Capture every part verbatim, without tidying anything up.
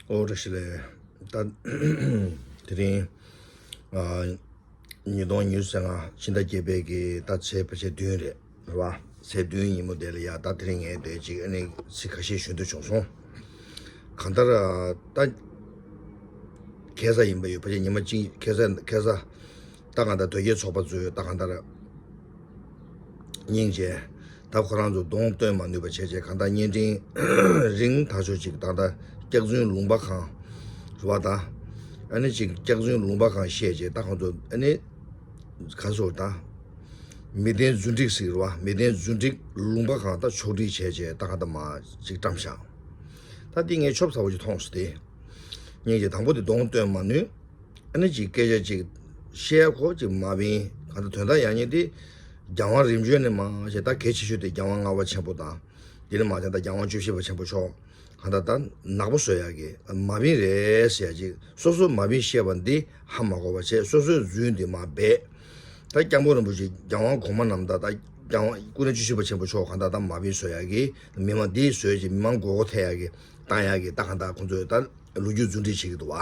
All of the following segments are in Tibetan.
ཨོ་བཀྲ་ཤིས་བདེ་ལེགས། ད་དེ་རིང་ཨ་ཉིས་སྟོང་ཉི་ཤུ་རྩ་ལྔ་ཕྱི་ཟླ་བརྒྱད་པའི་གི་ད་ཚེས་ཕལ་ཆེར་བདུན་རེད། རེད་བ། ཚེས་བདུན་ཉིན་མོ་དེ་ལ་ཡ། ད་དེ་རིང་ངས་དེ་ཅིག་ཨ་ནི་ཚིག་ཁ་ཤས་ཞུ་འདོད་བྱུང་སོང་། གང་ལྟར་ཨ་ད་ཁ་སང་ཡིན་པ་ཡོད། ཕལ་ཆེར་ཉི་མ་གཅིག་ཁ་སང་ཁ་སང་ད་གང་ལྟར་དོལ་རྒྱལ་ཚོགས་པ་ཚོས་ད་གང་ལྟར་སྙིང་རྗེ། ད་ཁོ་རང་ཚོ་གདོང་སྟོན་མ་ནུས་པ་བྱས་བྱས། གང་ལྟར་བརྙན་འཕྲིན་རིང་ཐག་ཆོད་ཅིག་ད་ལྟ་སྐྱག་རྫུན་ལུང་པ་གང་རེད་བ། ད་ཨ་ནི་ཅིག་སྐྱག་རྫུན་ལུང་པ་གང་བཤད་བྱས། ད་ཁོ་ཚོ་ཨ་ནི་ག་ཟེར། ད་མི་བདེན་རྫུན་སྒྲིག་ཟེར་བ། མི་བདེན་རྫུན་སྒྲིག་ལུང་པ་གང་ད་ཕྱོགས་སྒྲིག་བྱས་བྱས། ད་གང་ལྟར་མ་ཅིག་བཀྲམ་བཞག་ད་འདི་ངས་ཆོབ་ཚ་བོ་ཅིག་མཐོང་སོང་སྟེ། སྙིང་རྗེ། དང་པོ་དེ་གདོང་སྟོན་མ་ནུས། ཨ་ནི་ཅིག་སྐད་ཆ་ཅིག་བཤད་ཁོ་ཅིག་མ་བིན། གང་ལྟར་དོན་དག་ཡག་ཉེས་དེ་རྒྱལ་དབང་རིམ་བྱོན་ནས་མར་བྱས། ད་གལ་ཆེ་ཤོས་དེ་རྒྱལ་དབང་ལྔ་པ་ཆེན་པོ་དང་། དེ་ནས་མར་བྱས་ད་རྒྱལ་དབང་བཅུ་བཞི་པ་ཆེན་པོ་མཆོག་གང་ལྟར་ད་ནག་པོ་བཟོ་ཡག་གི་མ་བིན་རེད་ཟེར་ཡག་ཅིག་སོ་སོ་མ་བིན་བཤད་པ་འདི་ཧ་མ་གོ་བ་བྱས། སོ་སོའི་རྫུན་འདི་མར་སྦས། ད་སྐྱབས་མགོན་རིན་པོ་ཆེ་རྒྱལ་དབང་གོང་མ་རྣམས་དང་། ད་རྒྱལ་དབང་སྐུ་ཕྲེང་བཅུ་བཞི་པ་ཆེན་པོ་མཆོག་གང་ལྟར་ད་མ་བིན་བཟོ་ཡག་གི། མི་མང་འདི་བཟོས་ཅིག་མི་མང་མགོ་སྐོར་ཐེབས་ཡག་གི་བཏང་ཡག་གི་ད་གང་ལྟར་ཁོང་ཚོས་ད་ལོ་རྒྱུས་རྫུན་སྒྲིག་བྱེད་ཀྱི་འདུག་བ།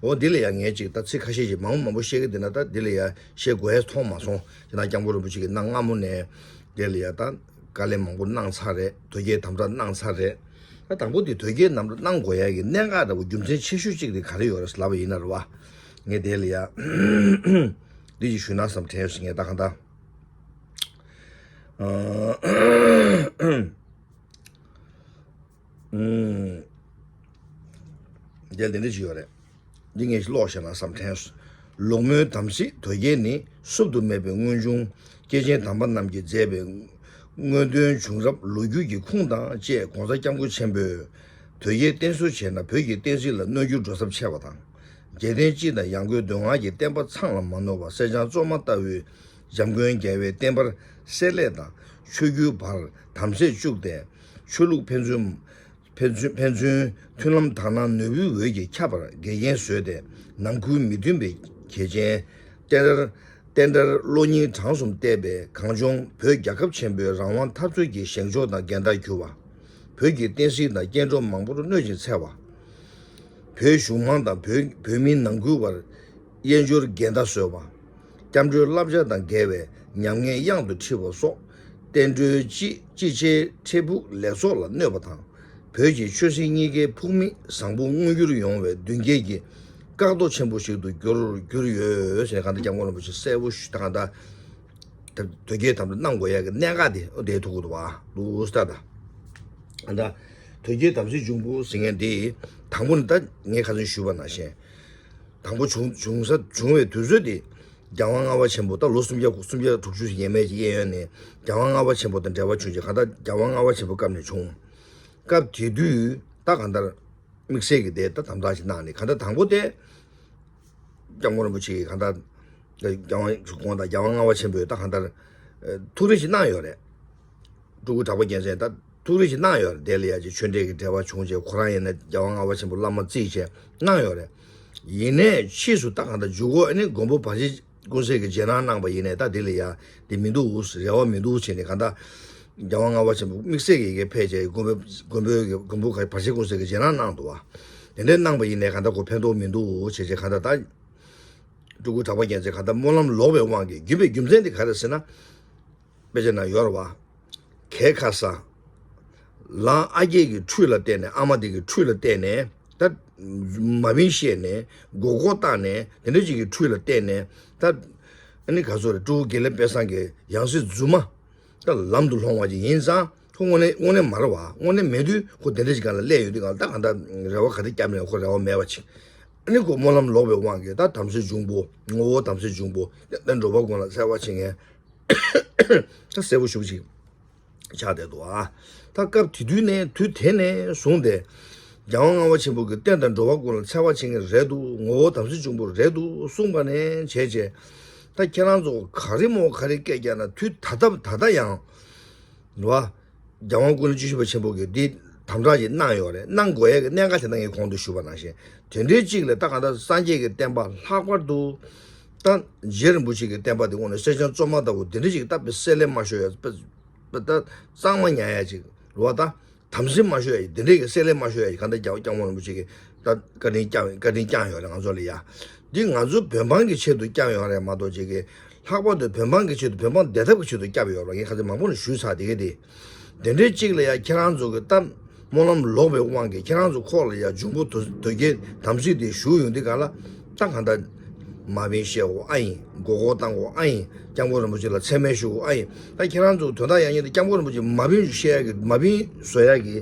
འོ་འདི་ལ་ཡ་ངས་ཅིག་ད་ཚིག་ཁ་ཤས་ཤིག་མང་པོ་མང་པོ་བཤད་ཀྱི་འདུག་ན། ད་འདི་ལ་ཡ་བཤད་དགོས་ཡ་མཐོང་མ་སོང་། ཅིག་ན་སྐྱབས་མགོན་རིན་པོ་ཆེ་གིས་གནའ་སྔ་མོ་ནས་འདི་ལ་ཡ་ད་དཀའ་ལས་མང་པོ་གནང་ཚར་རེད། དོལ་རྒྱལ་དམ་དྲག་གནང་ཚར་རེད། ད་དང་པོ་དེ་དོལ་རྒྱལ་དམ་དྲག་གནང་དགོས་ཡ་གི་གནད་འགག་འདྲ་བོ་རྒྱུ་མཚན་ཆེ་ཤོས་གཅིག་དེ་ག་རེ་ཡོད་རེད་ལབ་པ་ཡིན་ན་རེད་བ། ངས་དེ་ལ་ཡ་འདི་ཅིག་ཞུས་ན་བསམ་དྲན་སོང་། ངས་ད་གང་ལྟར་ཨ། ཨུམ། འདིར་འདི་འདྲ་ཞིག་ཡོད་རེད། འདི་ངས་ཀློག་བཞག་ན་བསམ་དྲན་སོང་། ལོག་སྨོན་དམ་སྲི་དོལ་རྒྱལ་ནི། བསུབ་ཏུ་མེད་པའི་སྔོན་བྱུང་། སྐྱེས་ཆེན་དམ་པ་རྣམས་ཀྱིས་མཛད་པའི། མངོན་འདོན་བྱུང་རབས་ལོ་རྒྱུས་ཀྱི་ཁུངས་དང་བཅས། ༸གོང་ས་༸སྐྱབས་མགོན་ཆེན་པོས་དོལ་རྒྱལ་བསྟེན་གསོལ་བྱས་ན། བོད་ཀྱི་བསྟན་སྲིད་ལ་གནོད་འགྱུར་འགྲོ་ཚབས་ཆེ་བ་དང་། རྒྱལ་བསྟན་སྤྱི་དང་ཡང་སྒོས་མདོ་སྔགས་ཀྱི་བསྟན་པ་ཚང་ལ་མ་གནོད་པ། སེར་སྦྱངས་བཙོ་མ་ལྟ་བུའི་འཇམ་མགོན་རྒྱལ་བའི་བསྟན་པར་བསྲེ་བསླད་དང་། ཆོས་བརྒྱུད་བར་དམ་ཟས་བཅུག་སྟེ། ཆོས་ལུགས་ཕན་ཚུན་ཕན་ཚུན་ཕན་ཚུན་མཐུན་ལམ་དག་སྣང་ནོར་བུའི་འོད་ཀྱིས་ཁྱབ་པར་འགལ་རྐྱེན་བཟོས་ཏེ། ནང་ཁུལ་མི་མཐུན་པའི་གལ་ཆེན། བསྟན་དགྲར་བསྟན་དགྲར་བློ་སྙིང་བྲང་གསུམ་གཏད་པའི་གངས་ལྗོངས་བོད་རྒྱལ་ཁབ་ཆེན་པོའི་རང་དབང་འཐབ་རྩོད་ཀྱི་བཞེངས་ཕྱོགས་དང་འགལ་ཟླར་གྱུར་པ། བོད་ཀྱི་བསྟན་སྲིད་དང་སྐྱེ་འགྲོ་མང་པོར་གནོད་ཅིང་འཚེ་བ། བོད་གཞུང་མང་དང་བོད་བོད་མིའི་ནང་ཁུལ་བར་དབྱེན་སྦྱོར་འགལ་ཟླ་བཟོས་པ། སྐྱབས་འགྲོའི་བསླབ་བྱ་དང་འགལ་བའི་ཉམས་ངན་གཡང་དུ་འཁྲིད་པ་སོགས། བསྟན་འགྲོའི་སྤྱི་སྤྱི་ཆའི་འཕྲལ་ཕུགས་ལེགས་ཚོགས་ལ་གནོད་པ་དང་། བོད་ཀྱི་ཆོས་སྲིད་གཉིས་ཀའི་ཕུགས་དམིགས་བཟང་པོ་མངོན་འགྱུར་ཡོང་བའི་མདུན་སྐྱེལ་གྱི་བཀག་རྡོ་ཆེན་པོ་ཞིག་ཏུ་གྱུར་གྱུར་ཡོད་ཟེར། གང་ལྟར་སྐྱབས་མགོན་རིན་པོ་ཆེ་གསལ་པོ་ཞུ། ད་གང་ལྟར་དོལ་རྒྱལ་དམ་དྲག་གནང་དགོས་ཡ་གི་གནད་འགག་དེ་འོ་དེའི་ཐུག་གི་འདུག་བ། ལུས་ལྟ་ད། ད་དོལ་རྒྱལ་དམ་སྲིའི་འབྱུང་པོ་ཟེར་མཁན་དེ་དང་པོ་ནི་ད་ངས་ཁ་སང་ཞུས་པ་ནང་བཞིན། དང་པོ་བྱུང་བྱུང་ས་བྱུང་བའི་དུས་ཚོད་དེ་རྒྱལ་དབང་ལྔ་པ་ཆེན་པོ་ད་ལོ་སུམ་བརྒྱ་སུམ་བརྒྱ་དྲུག་ཅུ་ཞིག་ཡས་མས་ཀྱི་གཡས་གཡོན་ནས་རྒྱལ་དབང་ལྔ་པ་ཆེན་པོ་དང་འབྲེལ་བ་བྱུང་རྗེས་གང་ལྟར་རྒྱལ་དབང་ལྔ་པ་ཆེན་པོ་སྐབས་ནས་བྱུང་། སྐབས་དེ་དུས་ད་གང་ལྟར་དམིགས་བསལ་གྱི་དེ་ད་དམ་དྲག་ཞིག་གནང་ནས་གང་ལྟར་དང་པོ་དེ། སྐྱབས་མགོན་རིན་པོ་ཆེ་གིས་གང་ལྟར་རྒྱལ་དབང་དགོངས་དག་རྒྱལ་དབང་ལྔ་པ་ཆེན་པོས་ད་གང་ལྟར་ཐུགས་རེ་ཞིག་གནང་ཡོད་རེད། སྤྲུལ་སྐུ་གྲགས་པ་རྒྱལ་མཚན་ད་ཐུགས་རེ་ཞིག་གནང་ཡོད་རེད། དེ་ལ་ཡ་ཅིག་ཆོས་འབྲེལ་གྱི་འབྲེལ་བ་བྱུང་རྗེས་ཁོ་རང་ཡིན་ན་རྒྱལ་དབང་ལྔ་པ་ཆེན་པོ་བླ་མ་བརྩིས་བྱས་གནང་ཡོད་རེད། ཡིན་ནའི་ཕྱིས་སུ་ད་གང་ལྟར་འཇུག་སྒོ་ཨ་ནི་མགོན་པོ་བར་ཆད་ཀུན་ཟད་ཀྱིས་རྗེས་གནང་གནང་པ་ཡིན་ནའི་ད་དེ་ལ་ཡ་དེ་མི་འདུག་རེ་བ་མི་འདུག་བྱས་ནས་གང་ལྟར་རྒྱལ་དབང་ལྔ་པ་ཆེན་པོ་དམིགས་བསལ་གྱི་ཡ་གི་ཕེབས་བྱས་མགོན་པོ་མགོན་པོའི་མགོན་པོ་བར་ཆད་ཀུན་ཟད་ཀྱིས་རྗེས་གནང་གནང་འདུག་བ། དེ་འདྲའི་གནང་པ་ཡིན་ནའི་གང་ལྟར་ཁོ་ཕན་ཐོགས་མི་འདུག་བྱས་བྱས་གང་ལྟར་ད། སྤྲུལ་སྐུ་གྲགས་པ་རྒྱལ་མཚན་གང་ལྟར་སྨོན་ལམ་ལོག་པའི་དབང་གིས་བརྒྱུད་པའི་རྒྱུ་མཚན་དེ་ག་རེ་ཟེར་ན། དཔེ་ཆ་ན་ཡོད་རེད་བ། གས་ཁ་ས། ལའང་ཨ་རྒས་ཀྱི་ཁྲུས་ལ་བརྟེན་ནས་ཨ་མ་དེ་གི་ཁྲུས་ལ་བརྟེན་ནས་ད། མ་བིན་བཤད་ནས་མགོ་སྐོར་བཏང་ནས་དེ་འདྲ་ཅིག་གི་ཁྲུས་ལ་བརྟེན་ནས་ད། ཨ་ནི་ག་ཚོད་རེད། སྤྲུལ་སྐུ་དགེ་ལེགས་དཔལ་བཟང་གི་ཡང་སྲིད་རྫུན་མ། ད་ལམ་དུ་ལྷོང་བ་ཅིག་ཡིན་ཙང་ཁོ་དངོས་གནས་དངོས་གནས་མ་རེད་བ། དངོས་གནས་མེད་དུས་ཁོ་དེ་འདྲ་ཅིག་སྒང་ལ་སླེབས་ཡོད་དུས་སྒང་ལ་ད་གང་ལྟར་རེ་བ་ག་རེ་བརྒྱབ་ནས་ཁོ་རེ་བ་མེད་པ་ཅིག་ཨ་ནི་ཁོ་སྨོན་ལམ་ལོག་པའི་དབང་གིས་ད་དམ་སྲིའི་འབྱུང་པོ་ངོ་བོ་དམ་སྲིའི་འབྱུང་པོ་ད་འགྲོ་བ་ཀུན་ལ་འཚེ་བ་བྱེད་མཁན་ད་གསལ་པོ་ཞེ་པོ་ཅིག་ཆགས་བསྡད་འདུག་ཨ། ད་སྐབས་དེ་དུས་ནས་དུས་དེ་ནས་བཟུང་སྟེ་རྒྱལ་དབང་ལྔ་པ་ཆེན་པོ་གིས་བསྟན་དང་འགྲོ་བ་ཀུན་ལ་འཚེ་བ་བྱེད་མཁན་རེད་འདུག་ངོ་བོ་དམ་སྲིའི་འབྱུང་པོ་རེད་འདུག་གསུངས་པ་ནས་བྱས་བྱས། ད་ཁྱེད་རང་ཚོ་ག་རེ་མོ་ག་རེ་སྐད་རྒྱག་ན་དུས་ད་ལྟ་ད་ལྟ་ཡང་རེད་བ། རྒྱལ་དབང་སྐུ་ཕྲེང་བཅུ་བཞི་པ་ཆེན་པོ་གིས་འདི་དམ་དྲག་ཅིག་གནང་ཡོད་རེད། གནང་དགོས་ཡས་ཀྱི་གནད་འགག་དེ་ད་ངས་གོང་དུ་ཞུས་པ་ནང་བཞིན་དེ་འདྲའི་གཅིག་ལ་ད་གང་ལྟར་སངས་རྒྱས་ཀྱི་བསྟན་པ་ལྷག་པར་དུ་ད་རྗེ་རིན་པོ་ཆེ་གི་བསྟན་པ་དེ་དངོས་གནས་སེར་སྦྱངས་བཙོ་མ་ལྟ་བུ་དེ་འདྲ་ཅིག་ད་དཔེ་གསལ་ལེ་མ་ཤོར་ཡ་དཔེ་ད་གཙང་མ་ཉར་ཡ་ཅིག་རེད་བ། ད་ དམ་སྲི་མ་ཤོར་ཡ་ཡི་དེ་འདྲས་ཀྱི་བསྲེ་ལྷད་མ་ཤོར་ཡ་ཡི་གང་ལྟར་རྒྱལ་བ་སྐྱབས་མགོན་རིན་པོ་ཆེ་གིས་ད་བཀའ་དྲིན་བསྐྱངས་བཀའ་དྲིན་བསྐྱངས་ཡོད་རེད་ང་ཚོ་ལ་ཡ། འདི་ང་ཚོ་བོད་འབངས་ཀྱི་ཆེད་དུ་བསྐྱངས་ཡོད་རེད་མ་གཏོགས་ཅིག་གི་ལྷག་པར་དུ་བོད་འབངས་ཀྱི་ཆེད་དུ་བོད་འབངས་བདེ་ཐབས་ཀྱི་ཆེད་དུ་བསྐྱངས་ཡོད་རེད། ངས་ཁ་སང་མང་པོ་ནས་ཞུས་ཚར་དེ་ག་དེ། དེ་འདྲའི་གཅིག་ལ་ཡ་ཁྱེད་རང་ཚོ་གི་ད་སྨོན་ལམ་ལོག་པའི་དབང་གིས་ཁྱེད་རང་ཚོ་ཁོག་ལ་ཡ་འབྱུང་པོ་དོལ་དོལ་རྒྱལ་དམ་སྲི་དེ་བཞུགས་ཡོང་དུས་ག་ལ་ད་གང་ལྟར་མ་བིན་བཤད་དགོས་ཨ་ཡིན། མགོ་སྐོར་བཏང་དགོས་ཨ་ཡིན། སྐྱབས་མགོན་རིན་པོ་ཆེ་ལ་མཚན་སྨད་ཞུ་དགོས་ཨ་ཡིན། ད་ཁྱེད་རང་ཚོ་དོན་དག་ཡང་ཉིད་དུ་སྐྱབས་མགོན་རིན་པོ་ཆེ་མ་བིན་བཤད་ཡ་གི་མ་བིན་བཟོ་ཡ་གི་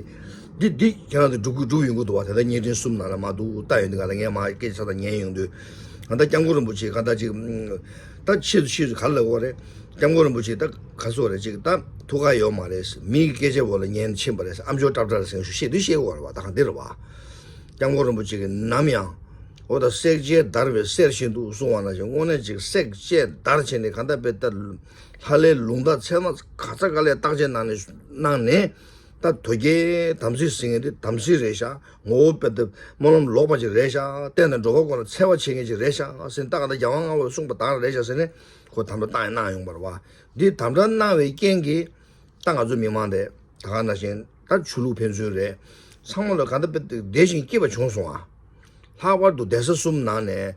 འདི་འདི་ཁྱེད་རང་ཚོ་སྒྲུབ་དགོས་སྒྲུབ་ཡོང་གི་འདུག་བ། དེ་ལྟར་བརྙན་འཕྲིན་གསུམ་ནང་ལ་མ་འདུག་ལྟ་ཡོང་དུས་ག་ལ་ངས་མ་སྐད་ཆ་ཚ་ཐག་ཉན་ཡོང་དུས་གང་ལྟར་སྐྱབས་མགོན་རིན་པོ་ཆེ་གང་ལྟར་ཅིག་ད་ཕྱིས་སུ་ཕྱིས་སུ་ག་ལ་འོ་རེད། སྐྱབས་མགོན་རིན་པོ་ཆེ་ད་ག་སོ་རེད་ཅིག་ད་ཐུགས་ཁག་ཡོད་མ་རེད། མིའི་སྐད་ཆ་འོག་ལ་ཉན་ཕྱིན་པ་རེད། ཨ་མཆོག་ཏྲབ་ཏྲ་ཟེར་ཞུ་བཤད་དུས་བཤད་དགོས་རེད་བ། ད་གང་འདི་རེད་བ། སྐྱབས་མགོན་རིན་པོ་ཆེ་གིས་ནམ་ཡང་འོ་ད་བསྲེགས་བཅད་བརྡར་བས་གསེར་བཞིན་དུ་གསུང་བ་ནང་བཞིན་དངོས་གནས་ཅིག་བསྲེགས་བཅད་བརྡར་བྱས་ནས་གང་ལྟར་དཔེ་ལྟར་ལྷ་ལས་ལུང་དང་ཚད་མ་ག་ས་ག་ལས་བརྟག་དཔྱད་གནང་ནས་གནང་ནས་ད་དོལ་རྒྱལ་དམ་སྲི་ཟེར་མཁན་དེ་དམ་སྲི་རེད་ཤག་ངོ་བོ་དཔེ་ལྟར་སྨོན་ལམ་ལོག་པ་ཅིག་རེད་ཤག་བསྟན་དང་འགྲོ་བ་ཀུན་ལ་འཚེ་བ་བྱེད་མཁན་ཅིག་རེད་ཤག་ཟེར་ནས་ད་གང་ལྟར་རྒྱལ་དབང་ལྔ་པས་གསུངས་པ་དག་རེད་ཤག་ཟེར་ནས་ཁོ་དམ་བསྒྲགས་བཏང་ཡང་གནང་ཡོང་བ་རེད་བ། འདི་དམ་བསྒྲགས་གནང་བའི་རྐྱེན་གྱིས་ད་ང་ཚོ་མི་མང་དེ་ད་ག་ནང་བཞིན་ད་ཆོས་ལུགས་ཕན་ཚུན་རེད། ཚང་མ་ལ་ག་འདྲ་དཔེ་བདེ་ཞིང་སྐྱིད་པ་བྱུང་སོང་ཨ། ལྷག་པར་དུ་གདན་ས་གསུམ་ནང་ནས་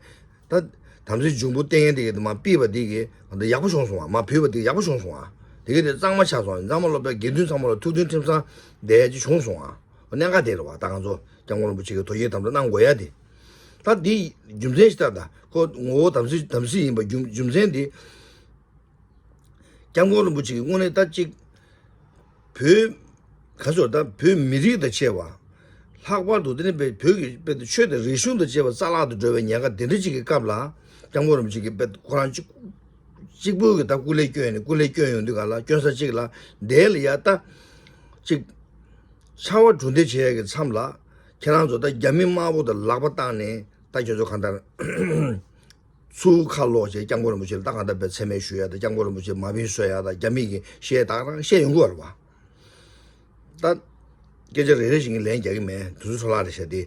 ད་དམ་ཚིག་འབྱུང་པོ་བསྟེན་མཁན་དེ་གི་མ་ཕུད་པ་དེ་གི་ད་ཡག་པོ་བྱུང་སོང་ཨ། མ་ཕུད་པ་དེ་ཡག་པོ་བྱུང་སོང་ཨ། དེ་གི་དེ་གཙང་མ་ཆགས་སོང་། ཚང་མ་ལ་དཔེ་དགེ་འདུན་ཚང་མ་ལ་ཐུགས་མཐུན་ཁྲིམས་གཙང་བསྡད་ཀྱི་བྱུང་སོང་ཨ། གནད་འགག་དེ་རེད་བ། ད་ང་ཚོ་སྐྱབས་མགོན་རིན་པོ་ཆེ་གི་དོལ་རྒྱལ་དམ་བསྒྲགས་གནང་དགོས་ཡ་དེ། ད་འདི་རྒྱུ་མཚན་ཞིག་ལྟར་ད་ཁོ་ངོ་བོ་དམ་ཚིག་དམ་སྲི་ཡིན་པ་རྒྱུ་རྒྱུ་མཚན་དེ། སྐྱབས་མགོན་རིན་པོ་ཆེ་གིས་དངོས་གནས་ད་ཅིག་བོད་ག་ཚོད་ད་བོད་མི་རིགས་དང་བཅས་པ། ལྷག་པར་དུ་དེ་ནི་བོད་བོད་ཀྱི་དཔེ་དེ་ཆོས་དང་རིག་གཞུང་དང་བཅས་པ་རྩ་བརླག་ཏུ་འགྲོ་བའི་ཉེན་ཁ་དེ་འདྲ་ཅིག་གི་སྐབས་ལ་སྐྱབས་མགོན་རིན་པོ་ཆེ་གིས་དཔེ་ཁོ་རང་གཅིག་གཅིག་པུ་གིས་ད་སྐུ་ལས་བསྐྱོན་ནས་སྐུ་ལས་བསྐྱོན་ཡོང་དུས་ག་ལ་བསྐྱོན་ས་གཅིག་ལ་དེ་ལ་ཡ་ད་ཅིག་ཕྱར་བ་གྲུ་འདེགས་བྱེད་ཡ་གི་མཚམས་ལ་ཁྱེད་རང་ཚོ་ད་རྒྱ་མི་དམར་པོ་དང་ལག་པ་བཏང་ནས་ད་ཁྱོད་ཚོ་གང་ལྟར། ཚུར་ཁ་ལོག་བྱས་སྐྱབས་མགོན་རིན་པོ་ཆེ་ལ་ད་གང་ལྟར་དཔེ་མཚན་སྨད་ཞུ་ཡ་དང་སྐྱབས་མགོན་རིན་པོ་ཆེ་མ་བིན་བཟོ་ཡ་དང་རྒྱ་མི་གི་བཤད་ད་ག་རང་བཤད་ཡོང་གི་ཡོད་རེད་བ། ད་སྐད་ཆ་རེ་རེ་བཞིན་གྱི་ལན་རྒྱག་གི་མེད། དུས་ཚོད་འཕྲོ་བརླག་རེད་ཤག་དེ།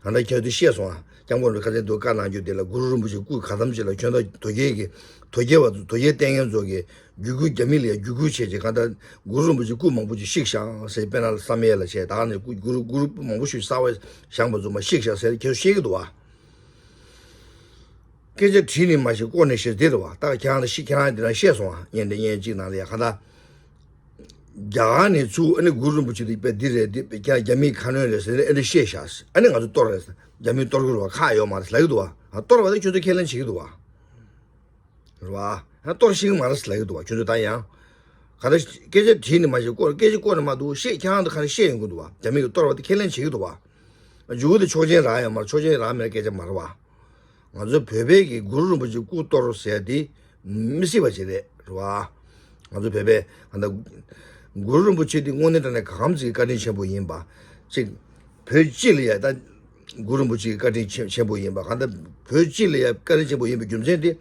གང་ལྟར་ཁྱེད་ཚོས་ཤེས་སོང་ཨ། སྐྱབས་མགོན་རིན་པོ་ཆེ་ཁ་སང་དེ་ལྟར་བཀའ་གནང་རྒྱུ་དེ་ལ་གུ་རུ་རིན་པོ་ཆེ་སྐུ་ག་ཙམ་ཅིག་ལ་ཁྱོད་ད་དོལ་རྒྱལ་གི་དོལ་རྒྱལ་བ་དོལ་རྒྱལ་བསྟེན་མཁན་ཚོ་གི་བརྒྱུད་སྐུལ་རྒྱ་མི་ལ་ཡ་བརྒྱུད་སྐུལ་བྱས་རྗེས་གང་ལྟར་གུ་རུ་རིན་པོ་ཆེ་སྐུ་མང་པོ་ཅིག་བཤིག་ཤག་ཟེར་དཔེར་ན་བསམ་ཡས་ལ་བྱས་ད་ག་ནས་སྐུ་གུ་རུ་གུ་རུ་སྐུ་མང་པོ་ཞིག་གསར་བ་བཞེངས་པ་ཚོ་མར་བཤིག་ཤག་ཟེར་ཁྱེད་ཚོ་ཤེས་ཀྱི་འདུག་བ། སྐད་ཆ་དྲིས་ནས་མ་ཤེས་བསྐོར་ནས་ཤེས་དེ་རེད་བ། ད་ཁྱེད་རང་ལ་ཤི་ཁྱེད་རང་འདི་རང་ཤེས་སོང་ཨ། བརྙན་འདི་བརྙན་གཅིག་ནང་ལ་ཡ་ག་ད། རྒྱ་གར་ནས་ཚུར་ཨ་ནི་གུ་རུ་རིན་པོ་ཆེ་དེ་དཔེ་འདི་རེད་འདི་དཔེ་ཁྱེད་རང་རྒྱ་མིའི་ཁ་གནོན་རེད་ཟེར་ཨ་ནི་ཤེས་ཤག་ཨ་ནི་ང་ཚོ་གཏོར་རེད། རྒྱ་མིས་གཏོར་གི་རེད་བ། ཁག་ཡོད་མ་རེད་ལབ་ཀྱི་འདུག་བ། གཏོར་བ་དེ་ཁྱོད་ཚོ་ཁས་ལེན་བྱེད་ཀྱི་འདུག་བ། རེད་བ། ཡང་གཏོར་ཤེས་ཀྱི་མ་རེད་ལབ་ཀྱི་འདུག་བ། ཁྱོད་ཚོ་ད་ཡང་། ག་རེ། སྐད་ཆ་དྲིས་ནས་མ་ཤེས་སྐོར་སྐད་ཆ་བཀོད་ནས་མ་འདུག་ཤེས་ཁྱེད་རང་ཚོ་ག་རེ་ཤེས་ཡོང་གི་འདུག་བ། རྒྱ་མི་གི་གཏོར་བ་དེ་ཁས་ལེན་བྱེད་ཀྱི་འདུག་བ། མཇུག་དེ་ཆོག་མཆན་རག་ཡོད་མ་རེད། ཆོག་མཆན་རག་མེད་སྐད་ཆ་མ་རེད་བ། ང་ཚོ་བོད་པའི་གི་གུ་རུ་རིན་པོ་ཆེ་སྐུ་གཏོར་ཟེར་དེ་མི་སྲིད་པ་ཅིག་རེད་རེད་བ། ང་ཚོ་བོད་པའི་ཨ་ད་གུ་རུ་རིན་པོ་ཆེ་དེ་དངོས་གནས་དྲང་གནས་ག་གམ་ཅིག་བཀའ་དྲིན་ཆེན་པོ་ཡིན་པ་ཅིག་བོད་སྤྱི་ལ་ཡ་ད་གུ་རུ་རིན་པོ་ཆེ་གི་བཀའ་དྲིན་ཆེ་ཆེན་པོ་ཡིན་པ་གང་ལྟར་བོད་སྤྱི་ལ་ཡ་བཀའ་དྲིན་ཆེན་པོ་ཡིན་པའི་རྒྱུ་མཚན་དེ་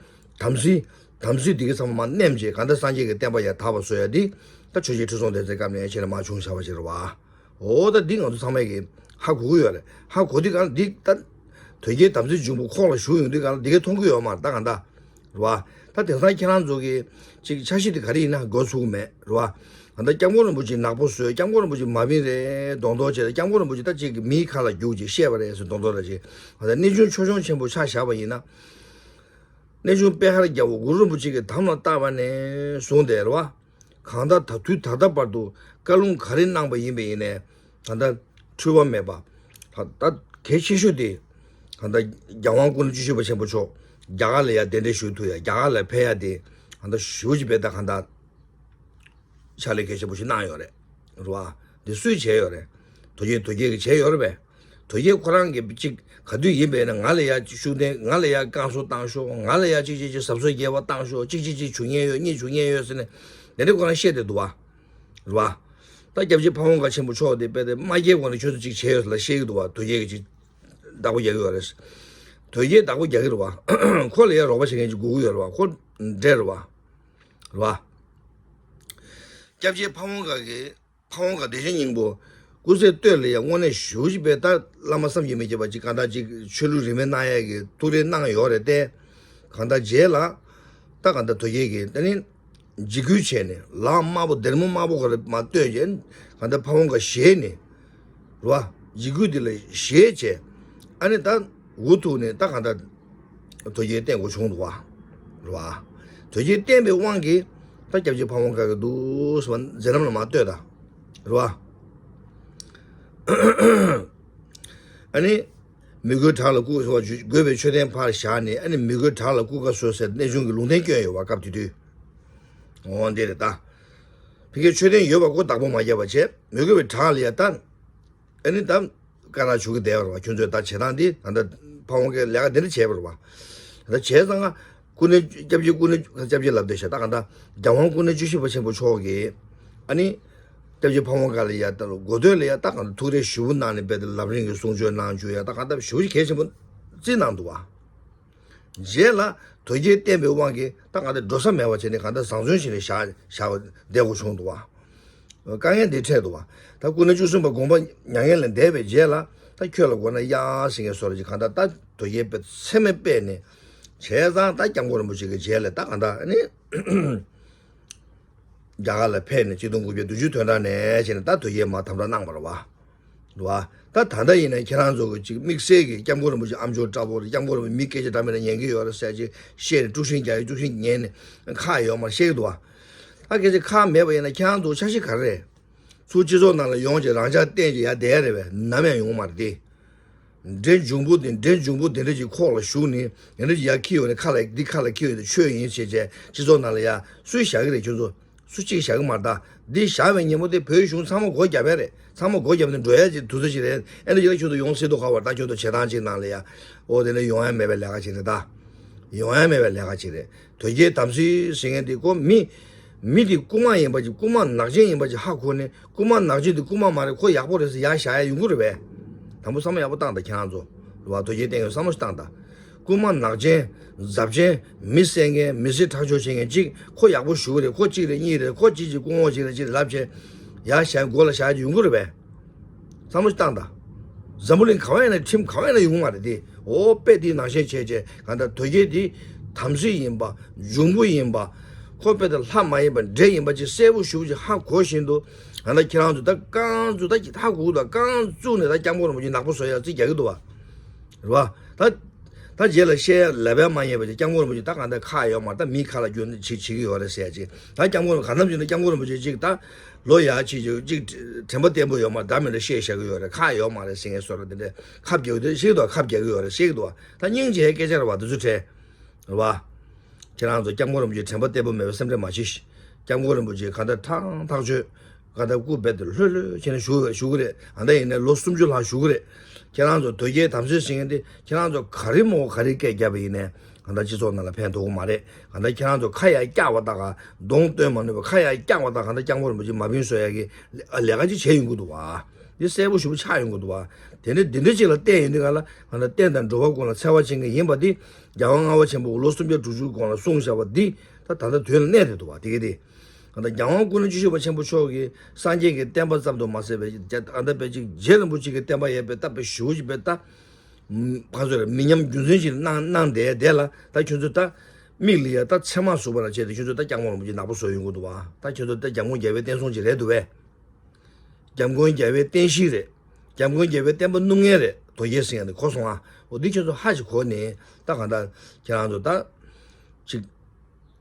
དམ་སྲི་དམ་སྲི་དེ་གི་ཚང་མ་མནན་བྱས་གང་ལྟར་སངས་རྒྱས་ཀྱི་བསྟན་པ་ཡ་དར་བ་བཟོ་ཡ་དེ་ད་ཆོས་རྒྱལ་ཁྲི་སྲོང་ལྡེ་བཙན་སྐབས་ནས་ཡ་ཆེ་ལ་མ་བྱུང་བཞག་པ་ཞིག་རེད་བ། འོ་ད་འདི་ང་ཚོ་ཚང་མས་ཀྱི་ཧ་གོ་གི་ཡོད་རེད། ཧ་གོ་དུས་གང་འདི་ད་དོལ་རྒྱལ་དམ་སྲི་འབྱུང་པོ་ཁོག་ལ་ཞུགས་ཡོང་དུས་གང་འདི་གས་མཐོང་གི་ཡོད་མ་རེད་ད་གང་ལྟར། རེད་བ། ད་དེང་སང་ཁྱེད་རང་ཚོ་གི་ཅིག་འཆར་གཞི་དེ་ག་རེ་ཡིན་ན་འགོ་ཚུགས་མེད་རེད་བ། ད་ལྟ་སྐྱབས་མགོན་རིན་པོ་ཆེ་ནག་པོ་བཟོས། སྐྱབས་མགོན་རིན་པོ་ཆེ་མ་བིན་རེད་མདོག་མདོག་བྱས། ད་སྐྱབས་མགོན་རིན་པོ་ཆེ་ད་ཅིག་མིའི་ཁ་ལ་རྒྱུག་ཅིག་བཤད་པ་རེད་ཟེར་མདོག་མདོག་ར་ཅིག་ད་གནས་ཆུང་ཆོས་སྐྱོང་ཆེན་པོ་ཆ་བཞག་པ་ཡིན་ན། གནས་ཆུང་པེ་ཧར་རྒྱལ་པོ་གུ་རུ་རིན་པོ་ཆེ་གི་དམ་ལ་བཏགས་པ་ནས་བཟུང་སྟེ་རེད་བ། གང་ལྟར་ད་དུས་ད་ལྟ་བར་དུ་བཀའ་ལུང་ག་རེ་གནང་པ་ཡིན་པ་ཡིན་ནའི་གང་ལྟར་འཁྲུལ་བ་མེད་པ། ད་ད་གལ་ཆེ་ཤོས་དེ་གང་ལྟར་རྒྱལ་དབང་སྐུ་ཕྲེང་བཅུ་བཞི་པ་ཆེན་པོ་མཆོག་རྒྱ་གར་ལ་ཡ་གདན་འདྲེན་ཞུ་ཐུབ་ཡ། རྒྱ་གར་ལ་ཕེབས་ཡ་དེ་གང་ལྟར་ཞེ་པོ་ཅིག་དཔེ་ད་གང་ལྟར་ཕྱག་ལས་གལ་ཆེན་པོ་ཞིག་གནང་ཡོད་རེད། རེད་བ། འདི་སུས་བྱས་ཡོད་རེད། དོལ་རྒྱལ་དོལ་རྒྱལ་གྱིས་བྱས་ཡོད་རེད་པས། དོལ་རྒྱལ་ཁོ་རང་གིས་ཅིག་ག་དུས་ཡིན་པས་ན་ང་ལ་ཡ་ཤུགས་ལྡན། ང་ལ་ཡ་བསྐང་གསོ་བཏང་ཤོག་ང་ལ་ཡ་ཅིག་ཅིག་ཅིག་གཟབ་གསོལ་རྒྱས་པ་བཏང་ཤོག་ཅིག་ཅིག་ཅིག་བྱུང་ཉེན་ཡོད། གཉིས་བྱུང་ཉེན་ཡོད་ཟེར་ནས་དེ་འདྲ་ཁོ་རང་བཤད་བསྡད་འདུག་བ། རེད་བ། ད་སྐྱབས་རྗེ་ཕ་བོང་ཁ་ཆེན་པོ་མཆོག་དེ་དཔེ་དེ་དམག་རྒྱལ་ངོས་ནས་ཁྱོད་ཚོ་ཅིག་བྱས་ཡོད་ལ་བཤད་ཀྱི་འདུག་བ། དོལ་རྒྱལ་གྱིས་ཅིག་བདག་པོ་རྒྱག་གི་ཡོད་རེད། དོལ་རྒྱལ་བདག་པོ་རྒྱག་གི་རེད་བ། ཁོ་ལ་ཡ་རོགས་པ་བྱེད་མཁན་ཅིག་དགོས་ཀྱི་ཡོད་རེད་བ། ཁོ་འདྲེ་རེད་བ། རེད་བ། སྐྱབས་རྗེ་ཕ་བོང་ཁ་གི་ཕ་བོང་ཁ་བདེ་ཆེན་སྙིང་པོ། སྐུ་ཚེ་སྟོད་ལ་ཡང་དངོས་གནས་ཞེ་པོ་ཅིག་དཔེ་ད་བླ་མ་བསམ་གྱིས་མི་ཁྱབ་པ་ཅིག་གང་ལྟར་ཅིག་ཆོས་ལུགས་རིས་མེད་གནང་ཡས་ཀྱི་ཐུགས་རེ་གནང་ཡོད་རེད་དེ། གང་ལྟར་རྗེས་ལ་ད་གང་ལྟར་དོལ་རྒྱལ་གྱིས་ད་ནི་འཇིགས་སྐུལ་བྱས་ནས་ལག་དམར་པོ་སྡེར་མོ་དམར་པོ་ཁོ་རེ་མར་བཏོན་རྗེས་གང་ལྟར་ཕ་བོང་ཁ་བཞེས་ནས་ རེད་བ། འཇིགས་སྐུལ་འདི་ལ་ཞེད་བྱས། ཨ་ནི་ད་འུ་ཐུག་ནས་ད་གང་ལྟར་དོལ་རྒྱལ་བསྟེན་དགོས་བྱུང་འདུག་བ། རེད་བ། དོལ་རྒྱལ་བསྟེན་པའི་དབང་གིས་ད་སྐྱབས་རྗེ་ཕ་བོང་ཁ་གི་འདུག་ཟེར་བ་མཛད་རྣམ་ལ་མར་ལྟོས་དང་། རེད་བ། ཨ་ནི། མི་དགོས་བྲག་ལ་བཀུག་ཟེར་བ། དགོས་པའི་མཆོད་རྟེན་ཕར་བཞག་ནས། ཨ་ནི་མི་དགོས་བྲག་ལ་བཀུག་ག་བཟོས་ཟེར་གནས་ཆུང་གི་ལུང་བསྟན་བསྐྱོན་ཡོད་བ། སྐབས་དེ་དུས། འོ་འདི་རེད་ད། ཕ་གིར་མཆོད་རྟེན་ཡོད་པ་ཁོ་བདག་པོ་མ་བརྒྱབ་པ་བྱས། མི་དགོས་པའི་བྲག་ལ་ཡ་ད། ཨ་ནི་ད། བཀའ་ར་ཞུ་གི་བསྡད་པ་རེད་བ། ཁྱོད་ཚོས་ད་བྱེད་སྟངས་འདི་ད་ལྟ་ཕ་བོང་ཁའི་ལས་ཀ་འདི་འདྲ་བྱས་པ་རེད་བ། ད་བྱས་ཙང་ང་། སྐུ་ན་སྐྱབས་རྗེ། སྐུ་ན་སྐྱབས་རྗེ་ལབ་བསྡད་ཤག་ད་གང་ལྟར་རྒྱལ་དབང་སྐུ་ན་བཅུ་བཞི་པ་ཆེན་པོ་མཆོག་གིས། ཨ་ནི། སྐྱབས་རྗེ་ཕ་བོང་ཁ་ལ་ཡ་ད་ལོ་འགོ་སྟོད་ལ་ཡ་ད་གང་ལྟར་ཐུགས་རེ་ཞུ་གནང་ནས་རྦད་དེ་ལམ་རིམ་གྱི་གསུང་ཆོས་གནང་བཅུག་ཡ། ད་གང་ལྟར་ཞུ་གལ་ཆེན་པོ་བརྩིས་གནང་འདུག་བ། རྗེས་ལ་དོལ་རྒྱལ་བསྟེན་པའི་དབང་གིས་ད་གང་ལྟར་འགྲོ་ས་མེད་པ་བྱས་ནས་གང་ལྟར་བཟང་བཙོན་བྱས་ནས་བཞག་བཞག་བསྡད་དགོས་བྱུང་འདུག་བ། དཀའ་ངལ་འདི་འཕྲད་འདུག་བ། ད་སྐུ་ན་བཅུ་གསུམ་པ་དགོངས་པ་མྱ་ངན་ལས་འདས་པའི་རྗེས་ལ། ད་ཁྱོད་ལ་དགོས་ན་གཡར་ཟེར་མཁན་བཟོ་འདྲ་ཅིག་གང་ལྟར་ད་དོལ་རྒྱལ་པའི་མཚན་སྨད་སྤེལ་ནས། བྱས་ཙང་ད་སྐྱབས་མགོན་རིན་པོ་ཆེ་གི་རྗེས་ལ་ད་གང་ལྟར་ཨ་ནི། རྒྱ་གར་ལ་ཕེབས་ནས་ཆིག་སྟོང་དགུ་བརྒྱ་བདུན་ཅུ་དོན་གྲངས་ནས་བྱས་ནས་ད་དོལ་རྒྱལ་མར་དམ་དྲག་གནང་བ་རེད་བ། རེད་བ། ད་ད་ལྟ་ཡིན་ན་ཁྱེད་རང་ཚོ་གི་ཅིག་དམིགས་བསལ་གྱི་སྐྱབས་མགོན་རིན་པོ་ཆེ་ཨ་མཆོག་འདྲ་པོ་རེད། སྐྱབས་མགོན་རིན་པོ་ཆེ་མི་སྐད་ཆ་འདྲ་མི་འདྲ་ཉན་གྱི་ཡོད་རེད་ཟེར་ཅིག་བཤད་ནས་དཀྲུག་ཤིང་རྒྱག་ཡོད། དཀྲུག་ཤིང་ཉན་ནས་ཁག་ཡོད་མ་རེད་བཤད་ཀྱི་འདུག་བ། ད་སྐད་ཆ་ཁག་མེད་པ་ཡིན་ན་ཁྱེད་རང་ཚོ་འཆར་གཞི་ག་རེ་རེད། ཚུར་སྤྱི་ཚོགས་ནང་ལ་ཡོང་བྱས་རང་ཅག་བསྟན་བྱས་ཡར་བསྡད་ཡ་རེད་པས། ནམ་ཡང་ཡོང་མ་རེད་དེ། འདྲེ་འབྱུང་པོ་དེ། འདྲེ་འབྱུང་པོ་དེ་འདྲ་ཅིག་ཁོག་ལ་ཞུགས་ནས་ཡང་འདྲ་ཅིག་ཡར་འཁྱེར་ཡོང་ནས། ཁ་ལ་འདི་ཁ་ལ་འཁྱེར་ཡོང་ནས་ཆོས་ཡིན་བྱས་བྱས་སྤྱི་ཚོགས་ནང་ལ་ཡ་སུས་བཞག་གི་རེད། ཁྱོད་ཚོ་སུ་གཅིག་བཞག་གི་མ་རེད་ད། འདི་བཞག་པའི་ཉིན་མོ་དེ་བོད་གཞུང་ཚང་མ་སྒོ་བརྒྱབ་པ་རེད། ཚང་མ་སྒོ་བརྒྱབ་ནས་འགྲོ་ཡ་ཅིག་དུས་ཚོད་ཅིག་རེད། ཨེ་འདྲ་ཅིག་ལ་ཁྱོད་ཚོ་ཡོང་སྲིད་དོ་ག་བར། ད་ཁྱོད་ཚོ་བྱེད་སྟངས་ཅིག་ནང་ལ་ཡ། ཨོ་དེ་འདྲ་ཡོང་ཡ་མེད་པའི་ལས་ཀ་ཅིག་རེད་ད། ཡོང་ཡ་མེད་པའི་ལས་ཀ་ཅིག་རེད། དོལ་རྒྱལ་དམ་སྲི་ཟེར་མཁན་དེ་ཁོ་མི། མི་དེ་རྐུན་མ་ཡིན་པ་ཅིག་རྐུན་མ་ནག་ཅན་ཡིན་པ་ཅིག་ཧ་གོ་ནས། རྐུན་མ་ནག་ཅན་དེ་རྐུན་མ་མ་རེད། ཁོ་ཡག་པོ་རེད་ཟེར་ཡར་བཞག་ཡ་ཡོང་གི་རེད་པས། དང་པོ་བསམ་བློ་ཡག་པོ་བཏང་དང་། ཁྱེད་རང་ཚོ་རེད་བ། དོལ་རྒྱལ་བསྟེན་ཡོད་བསམ་བློ་ཞིག་བཏང་དང་། རྐུན་མ་ནག་ཅན། འཛབ་ཅན། མི་བསད་མཁན། མི་ཚེ་ཁྲག་སྦྱོར་བྱེད་མཁན་ཅིག་ཁོ་ཡག་པོ་ཞུ་གི་རེད། ཁོ་གཅིག་རེད། གཉིས་རེད། ཁོ་གཅིག་གཅིག་སྐུ་ངོ་གཅིག་རེད། གཅིག་རེད་ལབ་བྱས་ཡར་བཞག་མགོ་ལ་བཞག་ཡ་ཅིག་ཡོང་གི་རེད་པས། བསམ་བློ་ཞིག་བཏང་དང་། འཛམ་བུ་གླིང་ག་བ་ཡིན་ན། ཁྲིམས་ག་བ་ཡིན་ན་ཡོང་གི་མ་རེད་དེ། འོ་དཔེ་དེའི་ནང་བཞིན་བྱས་བྱས་གང་ལྟར་དོལ་རྒྱལ་དེ་དམ་སྲི་ཡིན་པ། འབྱུང་པོ་ཡིན་པ། ཁོ་དཔེ་དེ་ལྷ་མ་ཡིན་པ། འདྲེ་ཡིན་པ་ཅིག་གསལ་པོ་ཞེ་པོ་ཅིག་ཧ་གོ་བཞིན་དུ། གང་ལྟར་ཁྱེད་རང་ཚོ་ད་རྐང་བཙུགས། ད་ཧ་གོ་གི་འདུག་རྐང་བཙུགས་ནས་ད་སྐྱབས་མགོན་རིན་པོ་ཆེ་ནག་པོ་བཟོ་ཡ་རྩིས་རྒྱག་གི་འདུག་བ། རེད་བ། ད། ད་རྗེས་ལ་བཤད་ཡ་ལབ་ཡ་མ་རྙེད་པ་ཅིག་སྐྱབས་མགོན་རིན་པོ་ཆེ་ད་གང་ལྟར་ཁག་ཡོད་མ་རེད། ད་མི་ཁ་ལ་རྒྱུ་འདི་བྱེད་བྱེད་ཀྱི་ཡོད་རེད་ཟེར་ཡ་ཅིག་ད་སྐྱབས་མགོན་གང་འཚམ་ཅིག་ན་སྐྱབས་མགོན་རིན་པོ་ཆེ་ཅིག་ད་ལོ་ཡ་ཅིག་ཅིག་ཅིག་དྲན་པ་བརྟན་པོ་ཡོད་མ་རེད། འདྲ་མི་འདྲ་བཤད་བཞག་གི་ཡོད་རེད། ཁག་ཡོད་མ་རེད་ཟེར་མཁན་བཟོ་འདྲ་དེ་འདྲ་ཁབ་རྒྱག་གི་འདུག་ཤེས་ཀྱི་འདུག་ཁབ་རྒྱག་གི་ཡོད་རེད། ཤེས་ཀྱི་འདུག་ད་སྙིང་རྗེའི་སྐད་ཆ་རེད་བ། དེ་ཚོ་འདྲ་རེད་བ། ཁྱེད་རང་ཚོ་སྐྱབས་མགོན་རིན་པོ་ཆེ་དྲན་པ་བརྟན་པོ་མེད་པའི་སེམས་ཁྲལ་མ་བྱེད། སྐྱབས་མགོན་རིན་པོ་ཆེ་གང་ལྟར་ཐང་ཐག་ཆོད། གང་ལྟར་སྐུ་རྦད་དེ་ལྷོད་ལྷོད་བྱས་ནས་བཞུགས་བཞུགས་ཀྱི་རེད། ཨ་ད་ཡིན་ནའི་ལོ་སུམ་ཅུ་ལྷག་བཞུགས་ཀྱི་རེད། ཁྱེད་རང་ཚོ་དོལ་རྒྱལ་དམ་སྲི་ཟེར་མཁན་དེ་ཁྱེད་རང་ཚོ་ག་རེ་མོ་ག་རེ་སྐད་བརྒྱབ་པ་ཡིན་ནའི་གང་ལྟར་སྤྱི་ཚོགས་ནང་ལ་ཕན་ཐོགས་ཀྱི་མ་རེད། གང་ལྟར་ཁྱེད་རང་ཚོ་ཁ་ཡར་བཀྱག་པ་དང་གདོང་སྟོན་མ་ནུས་པ། ཁ་ཡར་བཀྱག་པ་དང་གང་ལྟར་སྐྱབས་མགོན་རིན་པོ་ཆེ་མ་ཕན་བཟོ་ཡ་གི་ལས་ཀ་ཅིག་བྱས་ཡོང་གི་འདུག་བ། འདི་གསལ་པོ་ཞེ་པོ་ཆགས་ཡོང་གི་འདུག་བ། དེ་ནི་འདི་འདྲ་ཅིག་ལ་བརྟེན་ཡོང་དུས་ག་ལ་གང་ལྟར་བསྟན་དང་འགྲོ་བ་ཀུན་ལ་འཚེ་བ་ཅན་གྱི་ཡིན་པ་འདི། རྒྱལ་དབང་ལྔ་པ་ཆེན་པོ་ལོ་སུམ་བརྒྱ་དྲུག་ཅུ་གོང་ལ་གསུངས་བཞག་པ་འདི་ད་ད་ལྟ་དོན་ལ་གནས་བསྡད་འདུག་བ། དེ་གི་དེ། ད་ལྟ་རྒྱལ་དབང་སྐུ་ན་བཅུ་བཞི་པ་ཆེན་པོ་མཆོག་གིས་སངས་རྒྱས་ཀྱི་བསྟན་པ་ཙམ་དུ་མ་ཟད་པའི་ད་ལྟ་བའི་ཅིག་རྗེ་རིན་པོ་ཆེ་གི་བསྟན་པ་ཡང་དཔེ་ད་དཔེ་ཞེ་པོ་ཅིག་དཔེ་ད། ག་ཚོད་རེད། མི་ཉམས་རྒྱུན་འཛིན་ཞིག་གནང་གནང་བསྡད་བསྡད་ལ། ད་ཁྱོད་ཚོ་ད་མིག་ལ་ཡ་ད་ཚེར་མ་ཟུག་པ་ལ་བྱས་ཏེ་ཁྱོད་ཚོ་ད་སྐྱབས་མགོན་རིན་པོ་ཆེ་ནག་པོ་བཟོ་ཡོང་གི་འདུག་བ། ད་ཁྱོད་ཚོ་ད་འཇམ་མགོན་རྒྱལ་བའི་བསྟན་སྲུང་ཅིག་རེད་འདུག་བས། འཇམ་མགོན་རྒྱལ་བའི་བསྟན་བཤིག་རེད། འཇམ་མགོན་རྒྱལ་བའི་བསྟན་པ་བསྣུབ་མཁན་རེད། དོལ་རྒྱལ་ཟེར་ཡ་འདི་གོ་སོང་ཨ། འོ་འདི་ཁྱོད་ཚོ་ཧ་ཅིག་གོ་ནས་ད་གང་ལྟར་ཁྱེད་རང་ཚོ་ད་ཅིག་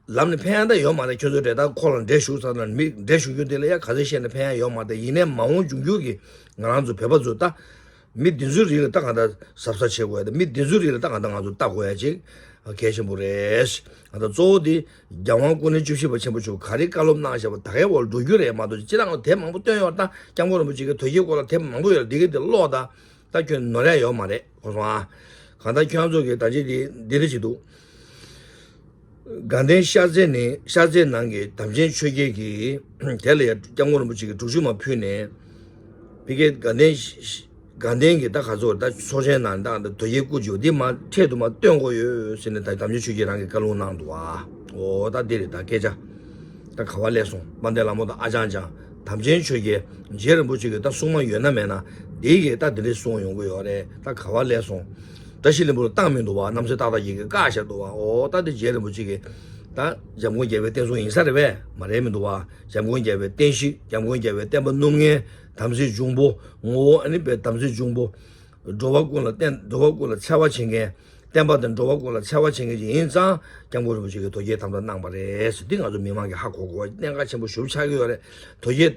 ལམ་ནས་ཕན་ཡ་ད་ཡོད་མ་རེད། ཁྱོད་ཚོ་འདྲ་ད་ཁོ་ལ་འདྲེ་ཞུགས་ཚར་ན་མི་འདྲེ་ཞུགས་རྒྱུ་དེ་ལ་ཡ་ག་ཚོད་བཤད་ན་ཕན་ཡ་ཡོད་མ་རེད། ཡིན་ནའི་མ་འོངས་འབྱུང་འགྱུར་གྱི་ང་རང་ཚོ་བོད་པ་ཚོ་ད་མི་འདི་ཚོའི་རིགས་ལ་ད་གང་ལྟར་གཟབ་གཟབ་བྱེད་དགོས་ཡ་དང་། མི་འདི་ཚོའི་རིགས་ལ་ད་གང་ལྟར་ང་ཚོ་ལྟ་དགོས་ཡ་ཅིག་གལ་ཆེན་པོ་རེད། ད་གཙོ་བོ་དེ་རྒྱལ་དབང་སྐུ་ན་བཅུ་བཞི་པ་ཆེན་པོ་མཆོག་ག་རེ་བཀའ་སློབ་གནང་བཞག་པ་ད་གའི་འོག་ལ་འགྲོ་རྒྱུ་རེད་མ་གཏོགས། སྤྱིར་བཏང་དེབ་མང་པོ་བཏོན་ཡོད། ད་སྐྱབས་མགོན་རིན་པོ་ཆེ་གི་དོལ་རྒྱལ་སྐོར་ལ་དེབ་མང་པོ་ཡོད། འདི་གི་དེ་ཀློག་དང་། ད་ཁྱོད་ནོར་ཡ་ཡོད་མ་རེད། གོ་སོང་ཨ། གང་ལྟར་ཁྱོད་ཚོ་གི་ད་ཅི་འདི་འདི་འདྲ་ཞིག་འདུག་དགའ་ལྡན་ཤར་རྩེ་ནི་ཤར་རྩེ་ནང་གི་དམ་ཅན་ཆོས་རྒྱལ་གྱིས་དེ་ལ་ཡ་སྐྱབས་མགོན་རིན་པོ་ཆེ་གི་སྒྲུབ་ཆུ་མ་ཕུལ་ནས། ཕ་གིའི་དགའ་ལྡན་ཤ་ཤ་དགའ་ལྡན་གྱི་ད་ག་ཚོད་ད་ཚོགས་ཆེན་ནང་ད་ད་དོལ་རྒྱལ་སྐུ་མཆེད་འདི་མ་འཕྲལ་དུ་མ་བཏོན་དགོས་ཡོད་ཟེར་ནས་ད་དམ་ཅན་ཆོས་རྒྱལ་རང་གིས་བཀའ་ལུང་གནང་འདུག་ཨ། འོ་ད་འདི་རེད་ད་སྐད་ཆ། ད་ག་བ་ལས་སོང་། དཔལ་ལྡན་ལྷ་མོ་དང་ཨ་ཅང་ཅང་། དམ་ཅན་ཆོས་རྒྱལ་རྗེ་རིན་པོ་ཆེ་གི་ད་སྲུང་མ་ཡོད་ན་མེད་ན་འདི་གིས་ད་འདི་འདྲས་གསུང་ཡོང་གི་ཡོད་རེད། ད་ག་བ་ལས་སོང་། བཀྲ་ཤིས་ལྷུན་པོ་ལ་བཏང་མི་འདུག་བ། རྣམ་སྲས་ཏག་ཏག་ཡི་གེ་བཀག་བཞག་འདུག་བ། འོ་ད་འདི་རྗེ་རིན་པོ་ཆེ་གི་ད་འཇམ་མགོན་རྒྱལ་བའི་བསྟན་སྲུང་ཡིན་ས་རེད་པས། མ་རེད་མི་འདུག་བ། འཇམ་མགོན་རྒྱལ་བའི་བསྟན་བཤིག་འཇམ་མགོན་རྒྱལ་བའི་བསྟན་པ་བསྣུབ་མཁན། དམ་ཚིག་འབྱུང་པོ། ངོ་བོ་ཨ་ནི་པའི་དམ་ཚིག་འབྱུང་པོ། འགྲོ་བ་ཀུན་ལ་བསྟན། འགྲོ་བ་ཀུན་ལ་འཚེ་བ་བྱེད་མཁན། བསྟན་པ་དང་འགྲོ་བ་ཀུན་ལ་འཚེ་བ་བྱེད་མཁན་ཅིག་ཡིན་ཙང་སྐྱབས་མགོན་རིན་པོ་ཆེ་གིས་དོལ་རྒྱལ་དམ་དྲག་གནང་པ་རེད་ཟེར། འདི་ང་ཚོ་མི་མང་གིས་ཧ་གོ་དགོས་པ་གནད་འགག་ཆེན་པོ་ཞེ་པོ་ཆགས་ཀྱི་ཡོད་རེད། དོལ་རྒྱལ་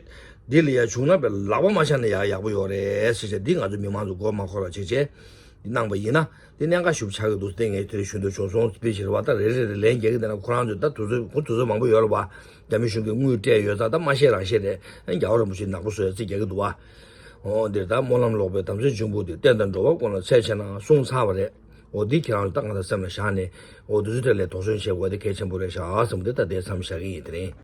འདི་ལ་ཡ་བྱུང་ན་པའི་ལག་པ་མ་འཆང་ན་ཡ་ཡག་པོ་ཡོད་རེད་ཟེར་བྱས། འདི་ང་ཚོ་མི་མང་ཚོ་མགོ་མ་འཁོར་བ་བྱེད་བྱས་འདི་གནང་པ་ཡིན་ན། འདི་གནད་འགག་ཞེ་པོ་ཆགས་ཀྱི་འདུག་ཟེར། ངས་དེ་རིང་ཞུ་འདོད་བྱུང་སོང་། དཔེ་ཆ་རེད་བ། ད་རེ་རེ་རེ་ལན་རྒྱག་གི་བསྡད་ན་ཁོ་རང་ཚོས་ད་དུས་ཚོད་ཁོ་དུས་ཚོད་མང་པོ་ཡོད་རེད་བ། རྒྱ་མི་གཞུང་གིས་དངུལ་སྤྲད་ཡོད་ཙང་ད་མ་བཤད་རང་བཤད་རེད། ཨ་རྒྱལ་བ་རིན་པོ་ཆེ་ནག་པོ་བཟོ་ཡ་རྩིས་རྒྱག་གི་འདུག་བ། འོ་འདིར་ད་སྨོན་ལམ་ལོག་པའི་དམ་ཚིག་འབྱུང་པོ་འདི། བསྟན་དང་འགྲོ་བ་ཀུན་ལ་འཚེ་བྱེད་ན། གསུངས་ཚར་བ་རེད། འོ་འདི་ཁྱེད་རང་ཚོ་ད་གང་ལྟར་སེམས་ལ་བཞག་ནས། འོ་དུས་ཚོད་དེ་ལ་དོགས་ཟོན་བྱེད་དགོས། དེ་གལ་ཆེན་པོ་རེད་ཤག་བསམ་སྟེ་ད་དེ་མཚམས་བཞག་གི་ཡིན། དེ་རིང་